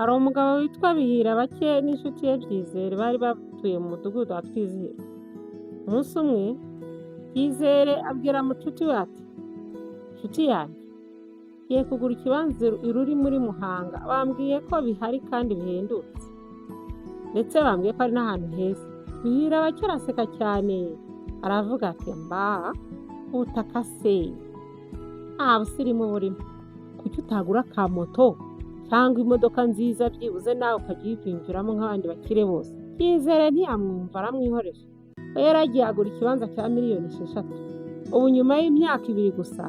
Hari umugabo witwa Bihirabake n'inshuti ye Byizere bari batuye mu mudugudu wa Twizihirwe. Umunsi umwe, Byizere abwira mucuti we ati: "Nshuti yanjye, ngiye kugura ikibanza ruri muri Muhanga, bambwiye ko bihari kandi bihendutse, ndetse bambwiye ko ari n'ahantu heza." Bihirabake araseka cyane, aravuga ati: "Mba ubutaka se nta busirimu burimo, kuki utagura ka moto cyangwa imodoka nziza, byibuze nawe ukajya uyiyumviramo nk'abandi bakire bose?" Byizere ntiyamwumva, aramwihorera. We yaragiye agura ikibanza cya miliyoni 6. Ubu nyuma y'imyaka 2 gusa,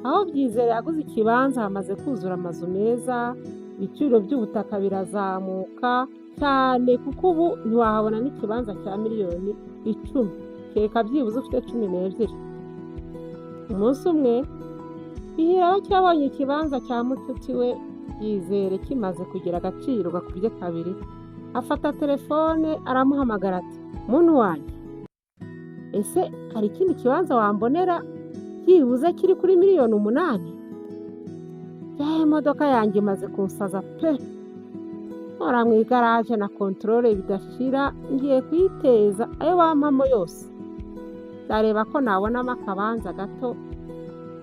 aho Byizere yaguze ikibanza hamaze kuzura amazu meza, ibiciro by'ubutaka birazamuka cyane, kuko ubu ntiwahabona n'ikibanza cya miliyoni 10, kereka byibuze ufite 12. Umunsi umwe, Bihirabake yabonye ikibanza cya mucuti we Byizere kimaze kugira agaciro gakubye kabiri, afata telefone aramuhamagara ati: "Muntu wanjye, ese hari ikindi kibanza wambonera byibuze kiri kuri miliyoni 8? Ya modoka yanjye imaze kunsaza pe, mpora mu igaraje na contrôle bidashira, ngiye kuyiteza ayo bampamo yose, ndareba ko nabonamo akabanza gato.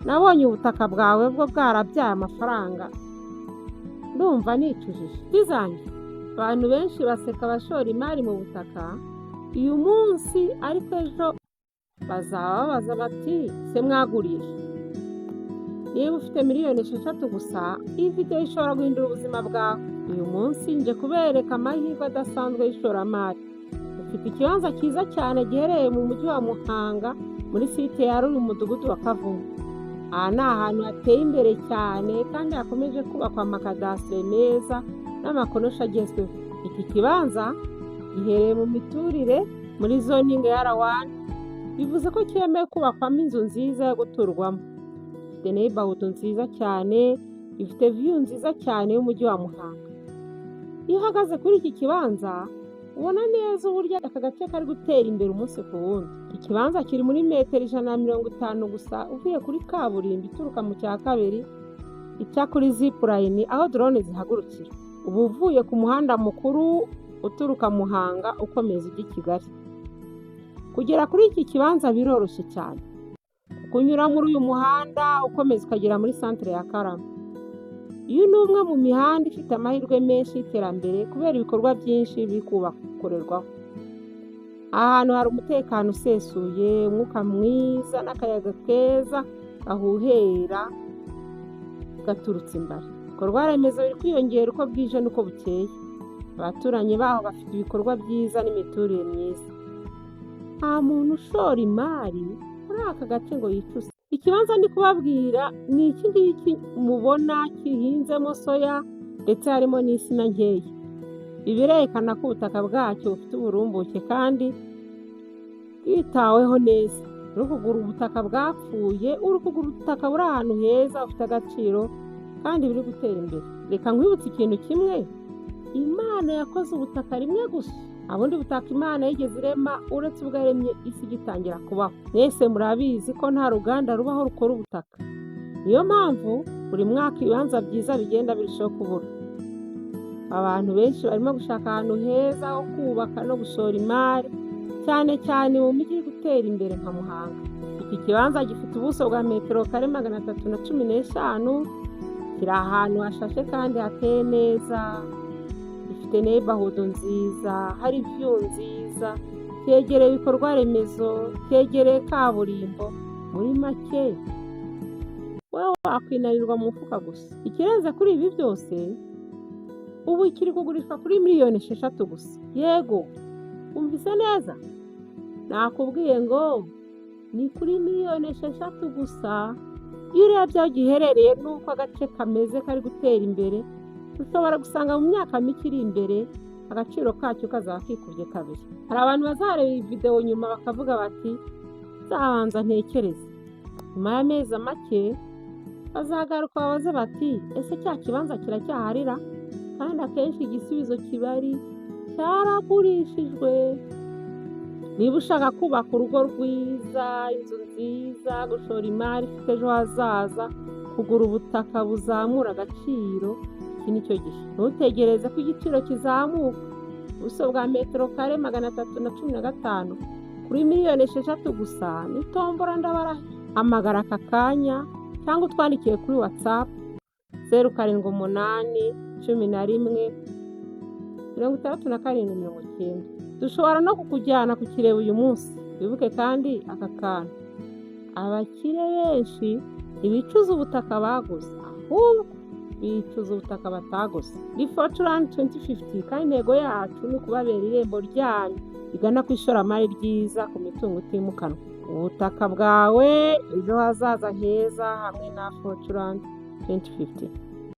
Nabonye ubutaka bwawe bwo bwarabyaye amafaranga, ndumva nicujije." Nshuti zanjye, abantu benshi baseka abashora imari mu butaka uyu munsi, ariko ejo bazaba babaza bati: "Se mwagurije?" Niba ufite miliyoni 6 gusa, iyi videwo ishobora guhindura ubuzima bwawe. Uyu munsi nje kubereka amahirwe adasanzwe y'ishoramari. Ufite ikibanza cyiza cyane giherereye mu mujyi wa Muhanga, muri site ya Ruri, umudugudu wa Kavumu. Aha ni ahantu hateye imbere cyane kandi hakomeje kubakwa amakadasiteri meza n'amakonoshi agezweho. Iki kibanza giherereye mu miturire muri zoning ya R1, bivuze ko cyemewe kubakwamo inzu nziza yo guturwamo. Ifite neighborhood nziza cyane, ifite view nziza cyane y'umujyi wa Muhanga. Iyo uhagaze kuri iki kibanza, ubona neza uburyo aka gace kari gutera imbere umunsi ku wundi. Iki kibanza kiri muri metero 150 gusa uvuye kuri kaburimbo ituruka mu cya kabiri ica kuri zipline, aho drone zihagurukira. Uba uvuye ku muhanda mukuru uturuka Muhanga ukomeza ujya i Kigali. Kugera kuri iki kibanza biroroshye cyane, kuko unyura muri uyu muhanda ukomeza ukagera muri santere ya Karama. Uyu ni umwe mu mihanda ifite amahirwe menshi y'iterambere kubera ibikorwa byinshi biri kuhakorerwaho. Aha hantu hari umutekano usesuye, umwuka mwiza n'akayaga keza gahuhera gaturutse imbere. Ibikorwa remezo biri kwiyongera uko bwije n'uko bukeye. Abaturanyi baho bafite ibikorwa byiza n'imiturire myiza. Nta muntu ushora imari muri aka gace ngo yicuze. Ikibanza ndi kubabwira ni iki ngiki mubona gihinzemo soya, ndetse harimo n'insina nkeya. Ibi birerekana ko ubutaka bwacyo bufite uburumbuke kandi bwitaweho neza. Uri kugura ubutaka bwapfuye, uri kugura ubutaka buri ahantu heza bufite agaciro kandi buri gutera imbere. Reka nkwibutse ikintu kimwe: Imana yakoze ubutaka rimwe gusa. Nta bundi butaka Imana yigeze irema uretse ubwo yaremye isi igitangira kubaho. Mwese murabizi ko nta ruganda rubaho rukora ubutaka. Niyo mpamvu buri mwaka ibibanza byiza bigenda birushaho kubura. Abantu benshi barimo gushaka ahantu heza ho kubaka no gushora imari, cyane cyane mu mijyi iri gutera imbere nka Muhanga. Iki kibanza gifite ubuso bwa metero kare 315, kiri ahantu hashashe kandi hateye neza, gifite neighborhood nziza, hari view nziza, cyegereye ibikorwa remezo, cyegereye kaburimbo. Muri make, wowe wakwinanirwa mu mufuka gusa. Ikirenze kuri ibi byose, ubu kiri kugurishwa kuri miliyoni 6 gusa. Yego, wumvise neza, nakubwiye ngo ni kuri miliyoni 6 gusa. Iyo urebye aho giherereye n'uko agace kameze kari gutera imbere, ushobora gusanga mu myaka mike iri imbere agaciro kacyo kazaba kikubye kabiri. Hari abantu bazareba iyi videwo nyuma bakavuga bati: "Nzabanza ntekereze." Nyuma y'amezi make bazagaruka babaze bati: "Ese cya kibanza kiracyaharira?" Kandi akenshi igisubizo kiba ari: "Cyaragurishijwe." Niba ushaka kubaka urugo rwiza, inzu nziza, gushora imari ifite ejo hazaza, kugura ubutaka buzamura agaciro, Iki ni cyo gihe, ntutegereze ko igiciro kizamuka. Ubuso bwa metero kare 315 kuri miliyoni 6 gusa ni tombora. Ndabara, hamagara aka kanya cyangwa utwandikiye kuri WhatsApp 0781 11 67 90. Dushobora no kukujyana kukireba uyu munsi. Wibuke kandi aka kantu: abakire benshi ntibicuza ubutaka baguze, ahubwo bicuza ubutaka bataguze. Ni Fortran 2050, kandi intego yacu ni ukubabera irembo ryanyu rigana ku ishoramari ryiza ku mitungo itimukanwa. Ubutaka bwawe, ejo hazaza heza, hamwe na Fortran 2050.